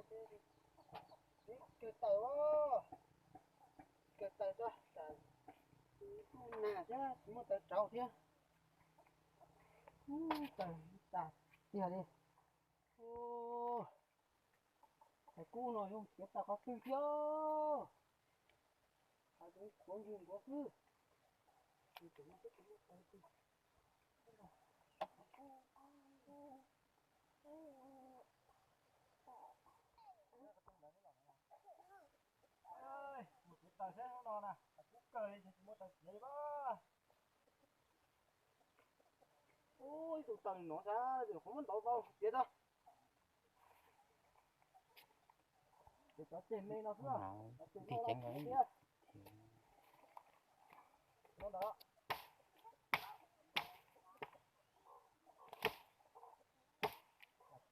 Kawg taws, kawg taws tso, tsam kuj nag thiab tsis muaj taws rauv thiab. Taws tas tiag li. Tais kub no yog txiav tag qhov twg thiab? Hav zoov qhuav ntswg nkuav xwb. Mus txiav taws seb hnub no na, kub kawg li, tsis muaj taws txiav li as. Ib tug taws no xav tias qhov muab ntov tau txiav tau. Ces cov ceg me no xwb, cov ceg no txiav thiab. No ntawd,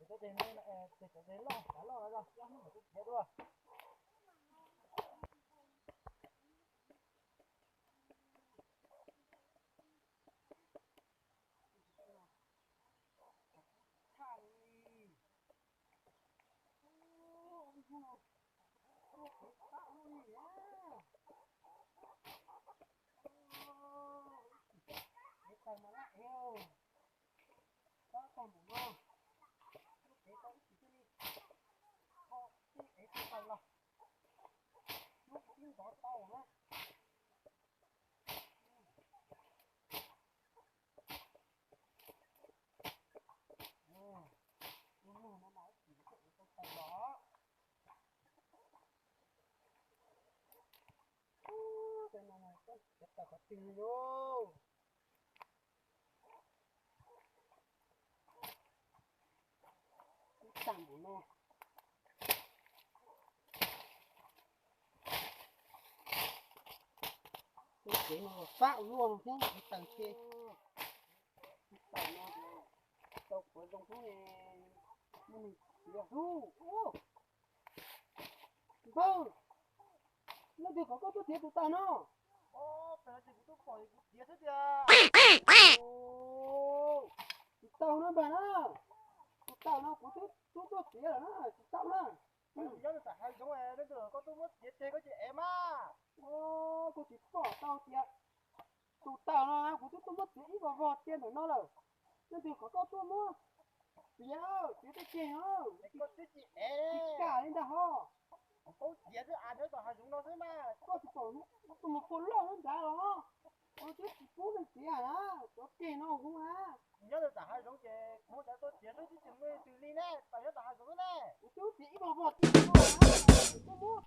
cov ceg me, cov ceg loj, cov loj no, hnub no kuj txiav dua. Tag npaum no, tej kev no fab ua luaj no thiab, taws ces taws no tau quav zoo xwb ne, muaj neeg txiav xwb. Npawg, leej twg kom koj tuaj txiav tus taws no? Tus taws no npawg na, tus taws no kuv twb tuaj txiav lawm na, tsis tau na. Nyob rau tom hav zoov, leej twg kom koj tuaj muab txiav tseg koj tsis ev mas. Kuv tsis pom tau tias tus taws no kuv twb tuaj muab txiav ib vog vog cia ntawm no lawm, leej twg kom koj tuaj muab txiav, txiav tej tseg no, koj twb tsis ev, tsis kam li ntag hos. Koj txiav xwb as, nyob tom hav zoov no xwb mas. Koj tsis pom tus mus pua loj nrad los? Kuv twb tsis pub nws txiav na, cov tseg no hu na. Nyob rau tom hav zoov ces kuv cov tuaj txiav xwb twb tsis muaj leej twg li ne, taws nyob tom hav zoov xwb ne. Kuv twb txiav ib vog vog cia ntawm no, kuv twb muab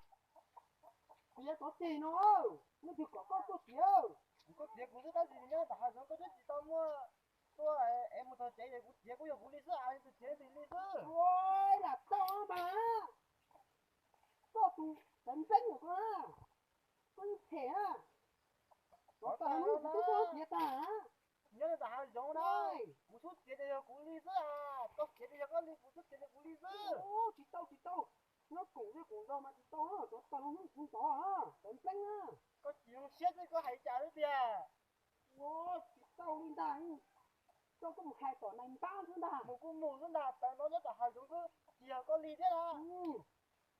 txiav cov tseg no, leej twg kom koj tuaj txiav? Koj txiav kuv xwb tab sis nyob tom hav zoov koj twb tsis tau muaj tuaj ev mus txog tsev ces kuv txiav kuj yog kuv li xwb as, leej twg txiav leej twg li xwb. Ua, lam tau mas, koj tus xaiv npleeb koj na, koj yeej phem na. Cov taws no kuv twb tuaj txiav tag na. Nyob rau tom hav zoov na, kuv xub txiav ces yog kuv li xwb as, koj txiav ces yog koj li, kuv xub txiav ces kuv li xwb. Tsis tau tsis tau, nyob koom zej koom zos mas tsis tau, cov taws no hnub kuv ntov, xaiv npleeb na. Koj tsis zoo siab xwb koj hais cas xwb tiag. Ua, tsis tau li ntag, koj kuj mus hais tom nais npab xwb ntag. Mus kuj mus xwb ntag, taws no nyob tom hav zoov xwb tsis yog koj li thiab na.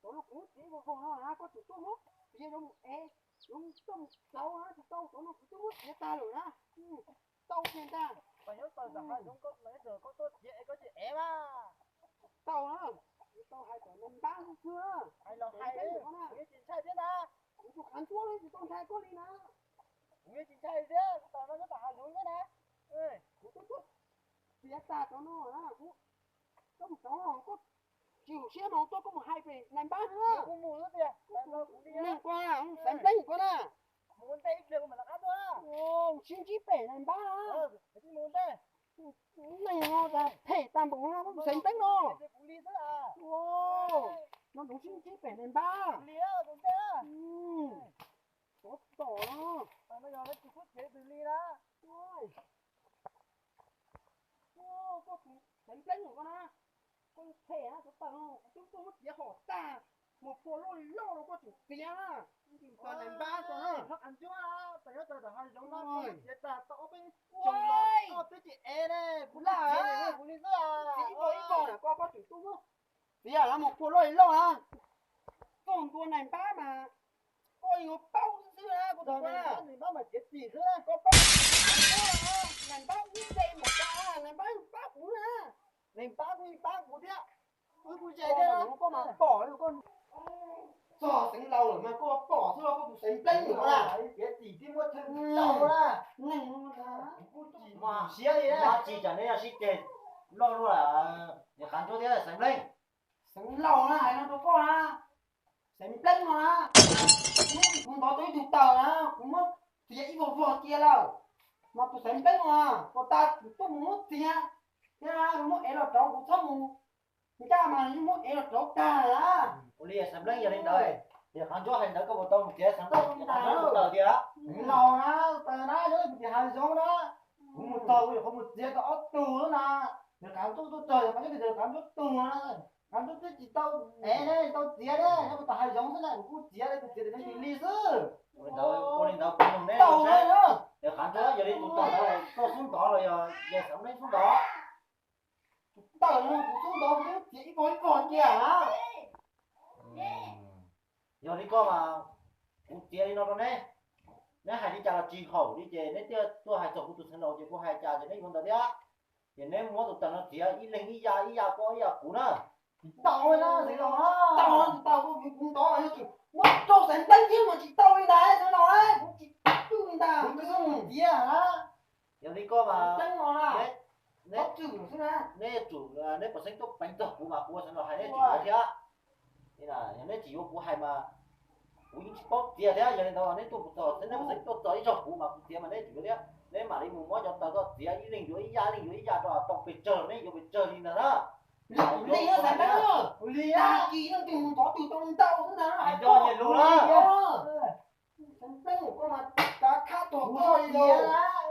Cov no kuv txiav ib vog vog no na, koj tseem tuaj muab txiav zoo mus ev, zoo tuaj mus txauv na, tsis tau, cov no kuv twb muab txiav tag lawm na. Tsis tau kiag ntag. Pas nyob taws tom hav zoov koj, koj tuaj txiav es koj tsis ev mas. Tsis tau na, kuv tau hais tom nais npab xwb xwb. Hais los hais, kuv yeej tsis ntshai thiab na. Kuv tus qav ntsuab tsis tau ntshai koj li na. Kuv yeej tsis ntshai thiab, taws no nyob tom hav zoov xwb na. Kuv twb tuaj txiav tag cov no na, kuv, koj mus txauv los koj tsis hum siab mas tuaj koj mus hais pem nais npab xwb. Kuv mus xwb tiag, kuv li, xaiv npleeb koj na. Mus ua ntej ib pliag kuv mam rov qab tuaj. Sib ntsib pem nais npab. Neeg no phem tag npaum no, xaiv npleeb no. No kuv sib ntsib pem nais npab. Tsov tom no. Koj tus xaiv npleeb koj na, koj phem na, cov taws no kuv twb tuaj muab txiav hom tag, mus pua loj li loj rau koj tseem txiav na. Npleeb koj na, hlob qav ntsuab, taws nyob taws tom hav zoov no, koj txiav tag tau ob peb xyoos los koj twb tsis ev ne, kuv laj kuv li xwb. Txiav ib vog ib vog na koj, koj tseem tuaj muab Txiav mus puag loj li loj na. Koj ntua nais npab mas koj yuav paub xwb na, koj tus nais npab mas txiav txim xwb na, koj paub. Nais npab ib ce npaum cas, nais npab yeej pab kuv na. Nais npab kuj yeej pab kuv thiab. Wb kuj ze thiab, koj mas pom, koj txog xeev laus lawm mas koj pom xwb los koj tus xeev npleeb lawm na. Txiav txim thiab muab thawj laus na. Neeg kuj tsis siab li na. Tsis tsam neb sib ceg loj luaj, niam Qav Ntsuab thiab xeev npleeb. Xeev laus na, hais no rau koj na, xeev npleeb no na, kuv ntov tau ib tug taws na, kuv muab txiav ib vog vog cia lawm, mas tus xeev npleeb no na, puas tas kuv tuaj mus muab txiav, thiab muab ev los rauv, kuv txhob mus ncaj mas yeej muab ev los rauv tag na. Ua li xeev npleeb, yog li ntawd, niam Qav Ntsuab hais ntawd koj puas tau mus txiav xeev npleeb tus taws tiag? Laus na, taws na, yog kuv tsis hais zoo na, kuv mus txog kuv yuav qhuav mus txiav tau ob tug na, niam Qav Ntsuab tuaj txog yog Qav Ntsuab, Qav Ntsuab tug na, Qav Ntsuab twb tsis tau ev ne, tsis tau txiav ne, yog kuv tau hais zoo xwb na, kuv kuj txiav li, kuv txiav tias nws lim li xwb. Ua li ntawd, ua li ntawd kuv nug neb, niam Qav Ntsuab, yog li tus taws ntawd koj xub ntov los yog yawg xeev npleeb xub ntov? Tus taws no kuv xub ntov, kuv twb txiav ib vog ib vog cia na. Yog li koj mas kuv txiav li no rau neb, neb hais li cas los tsis haum li ces neb thiaj tuaj hais txog kuv tus xeev laus ces kuv hais cas ces neb yuav ntawd thiab. Ces neb muab tus taws no txiav ib leeg ib yam, ib yam koj ib yam kuv na. Tsis tau na, xeev laus na. Tau na, tus taws kuv ntov yog tsis muab rau xeev npleeb thiab mas tsis tau li ntag, xeev laus na, kuv tsis tau li ntag, kuv twb xub mus txiav na. Yog li koj mas, neb, neb yuav tsum, neb puas xeeb tuaj peev txog kuv mas kuv ua xeev laus hais neb tsis yuav thiab. Yog neb tsis yuav kuv hais mas kuv yeej tsis paub txiav thiab. Yog li ntawd neb tuaj mus txog, neb puas xeeb tuaj txog ib zaug kuv mas kuv txiav mas neb tsis yuav thiab. Neb mam li mus muab cov taws koj txiav ib leeg yuav ib yam, ib leeg yuav ib yam rau tau pes tsawg, neb yuav pes tsawg li ntag na. Ua li na, xeev npleeb, ua li na, tag kis leej twg mus ntov twg tau ntau xwb ntag, hais coj nyias lus na. Xeev npleeb, koj mas kav khab tuag koj li los.